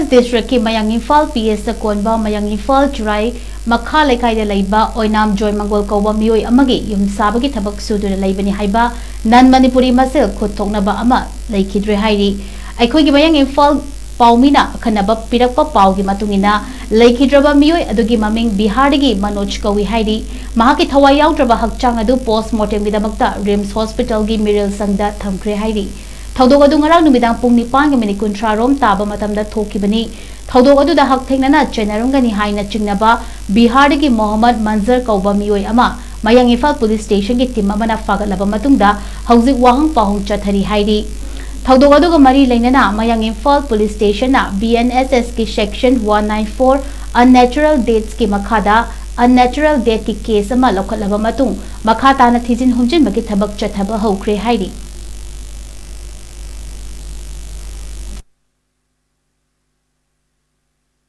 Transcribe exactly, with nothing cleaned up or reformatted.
ꯗꯤꯁꯇ꯭ꯔꯤꯛꯀꯤ ꯃꯌꯥꯡ ꯏꯝꯐꯥꯜ ꯄꯤ ꯑꯦꯁꯇ ꯀꯣꯟꯕ ꯃꯌꯥꯡ ꯏꯝꯐꯥꯜ ꯆꯨꯔꯥꯏ ꯃꯈꯥ ꯂꯩꯀꯥꯏꯗ ꯂꯩꯕ ꯑꯣꯏꯅꯥꯝ ꯖꯣꯏꯃꯪꯒꯣꯜ ꯀꯧꯕ ꯃꯤꯑꯣꯏ ꯑꯃꯒꯤ ꯌꯨꯝ ꯁꯥꯕꯒꯤ ꯊꯕꯛ ꯁꯨꯗꯨꯅ ꯂꯩꯕꯅꯤ ꯍꯥꯏꯕ ꯅꯟ ꯃꯅꯤꯄꯨꯔꯤ ꯃꯁꯦꯜ ꯈꯨꯠ ꯊꯣꯛꯅꯕ ꯑꯃ ꯂꯩꯈꯤꯗ꯭ꯔꯦ ꯍꯥꯏꯔꯤ꯫ ꯑꯩꯈꯣꯏꯒꯤ ꯃꯌꯥꯡ ꯏꯝꯐꯥꯜ ꯄꯥꯎꯃꯤꯅ ꯑꯈꯟꯅꯕ ꯄꯤꯔꯛꯄ ꯄꯥꯎꯒꯤ ꯃꯇꯨꯡ ꯏꯟꯅ, ꯂꯩꯈꯤꯗ꯭ꯔꯕ ꯃꯤꯑꯣꯏ ꯑꯗꯨꯒꯤ ꯃꯃꯤꯡ ꯕꯤꯍꯥꯔꯗꯒꯤ ꯃꯅꯣꯖ ꯀꯧꯏ ꯍꯥꯏꯔꯤ꯫ ꯃꯍꯥꯛꯀꯤ ꯊꯋꯥꯏ ꯌꯥꯎꯗ꯭ꯔꯕ ꯍꯛꯆꯥꯡ ꯑꯗꯨ ꯄꯣꯁꯃꯣꯔꯇꯦꯝꯒꯤꯗꯃꯛꯇ ꯔꯤꯝꯁ ꯍꯣꯁꯄꯤꯇꯥꯜꯒꯤ ꯃꯤꯔꯦꯜ ꯁꯪꯗ ꯊꯝꯈ꯭ꯔꯦ ꯍꯥꯏꯔꯤ꯫ ꯊꯧꯗꯣꯛ ꯑꯗꯨ ꯉꯔꯥꯡ ꯅꯨꯃꯤꯗꯥꯡ ꯄꯨꯡ ꯅꯤꯄꯥꯟꯒ ꯃꯤꯅꯤꯠ ꯀꯨꯟꯊ꯭ꯔꯥ ꯔꯣꯝ ꯇꯥꯕ ꯃꯇꯝꯗ ꯊꯣꯛꯈꯤꯕꯅꯤ꯫ ꯊꯧꯗꯣꯛ ꯑꯗꯨꯗ ꯍꯛꯊꯦꯡꯅꯅ ꯆꯦꯟꯅꯔꯝꯒꯅꯤ ꯍꯥꯏꯅ ꯆꯤꯡꯅꯕ ꯕꯤꯍꯥꯔꯗꯒꯤ ꯃꯣꯍꯝꯃꯗ ꯃꯟꯖꯔ ꯀꯧꯕ ꯃꯤꯑꯣꯏ ꯑꯃ ꯃꯌꯥꯡ ꯏꯝꯐꯥꯜ ꯄꯨꯂꯤꯁ ꯁ꯭ꯇꯦꯁꯟꯒꯤ ꯇꯤꯝ ꯑꯃꯅ ꯐꯥꯒꯠꯂꯕ ꯃꯇꯨꯡꯗ ꯍꯧꯖꯤꯛ ꯋꯥꯍꯪ ꯄꯥꯎꯍꯪ ꯆꯠꯊꯔꯤ ꯍꯥꯏꯔꯤ꯫ ꯊꯧꯗꯣꯛ ꯑꯗꯨꯒ ꯃꯔꯤ ꯂꯩꯅꯅ ꯃꯌꯥꯡ ꯏꯝꯐꯥꯜ ꯄꯨꯂꯤꯁ ꯁ꯭ꯇꯦꯁꯟꯅ ꯕꯤ ꯑꯦꯟ ꯑꯦꯁ ꯑꯦꯁꯀꯤ section one nine four unnatural ꯗꯦꯠꯁꯀꯤ ꯃꯈꯥꯗ ꯑꯟꯅꯦꯆꯔꯦꯜ ꯗꯦꯠꯀꯤ ꯀꯦꯁ ꯑꯃ ꯂꯧꯈꯠꯂꯕ ꯃꯇꯨꯡ ꯃꯈꯥ ꯇꯥꯅ ꯊꯤꯖꯤꯟ ꯍꯨꯝꯖꯤꯟꯕꯒꯤ ꯊꯕꯛ ꯆꯠꯊꯕ ꯍꯧꯈ꯭ꯔꯦ ꯍꯥꯏꯔꯤ꯫